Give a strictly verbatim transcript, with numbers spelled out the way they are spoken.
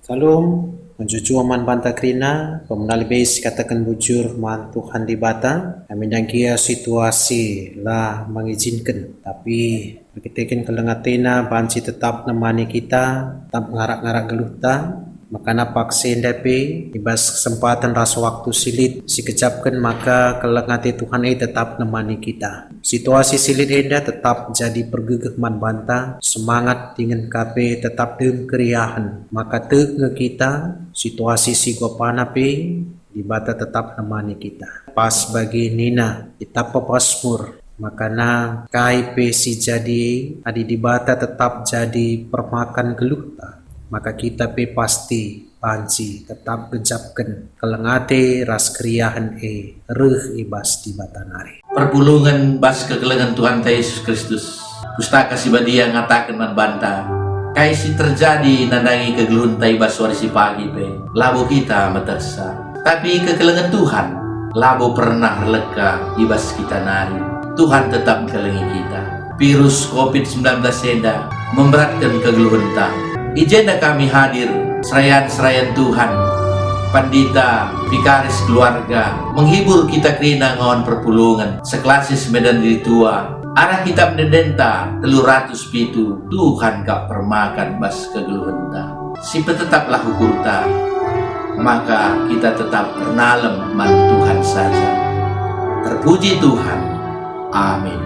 Salam, mejuah-juah man banta kerina, pemena lebe sikataken bujur man Tuhan Dibata, amindah gia situasi la mengijinken, tapi erkiteken keleng ateNa banci tetap nemani kita, tetap ngarak-ngarak geluhta, makana paksa enda pe i bas kesempatan ras waktu si lit sikejapken maka keleng ate Tuhan e tetap nemani kita. Situasi si lit enda tetap jadi pergegeh man banta, semangat dingen ka pe tetap dem keriahen, maka tek nge kita, situasi si gopana pe, Dibata tetap nemani kita. Pas bagi nina kitab Pemasmur, makana kai pe si jadi adi Dibata tetap jadi permakan geluhta, maka kita pe pasti banci tetap gejapken keleng ate ras keriahen e reh i bas Dibata nari. Perpulungen bas kekelengen Tuhanta Yesus Kristus. Pustaka Si Badia ngataken man banta, kai si terjadi nandangi kegeluhenta i bas wari si pagi pe, labo kita metehsa. Tapi kekelengen Tuhan labo pernah erleka i bas kita nari. Tuhan tetap ngkelengi kita. Virus covid sembilan belas enda memberatken kegeluhenta. I jenda kami hadir, serayan-serayan Tuhan, pandita, vikaris keluarga, menghibur kita kerina ngawan perpulungen, seklasis Medan Diri Tua, arah kitab ende-endenta telu ratus pitu, Tuhan kap permakan bas kegeluhenta. Sipetetaplah ukurta, maka kita tetap ernalem man Tuhan saja. Terpuji Tuhan. Amin.